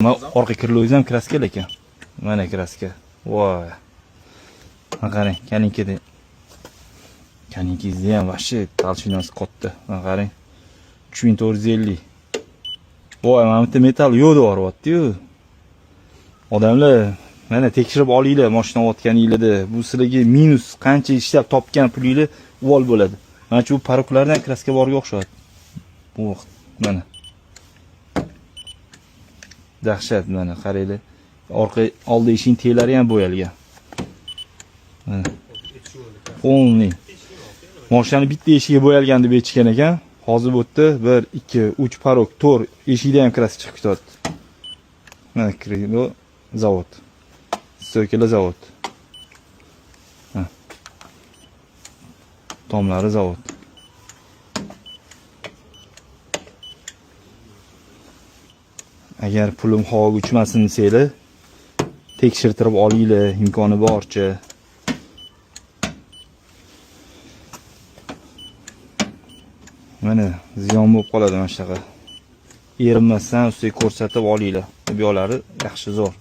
Mana orqa крыло ham краска lekin. Mana краска. Voy. Mana qarang, kalinkada. Kalinkingizda ham вообще толщина si katta. Mana qarang. 3450. Voy, mana bu yerda metall yo'q deb yuboryapti-yu. Odamlar, mana tekshirib olinglar mashina olayotganinglarda. Bu sizlarga minus, qancha ishlab topgan pulinglar uvol bo'ladi. Mana shu порог lardan краска borga o'xshayapti. Bu vaqt mana. Dahshat, mana qaranglar. Orqa oldi eshikning teglari ham bo'yalgan. Mana. Полный. Mashinani bitta eshigi bo'yalgan deb aytishgan ekan. Hozir bu yerda 1, 2, 3 порог, 4 eshikda ham краска chiqib ketyapti. Mana крыло zavod. Стойка lar zavod. Ha. Tomlari zavod. Agar pulim havoga uchmasin desanglar, tekshirtirib olinglar imkoni boricha. Mana ziyon bo'lib qoladi mana shunaqa. Erinmasdan ustiga ko'rsatib olinglar. Bu yoqlari yaxshi zo'r.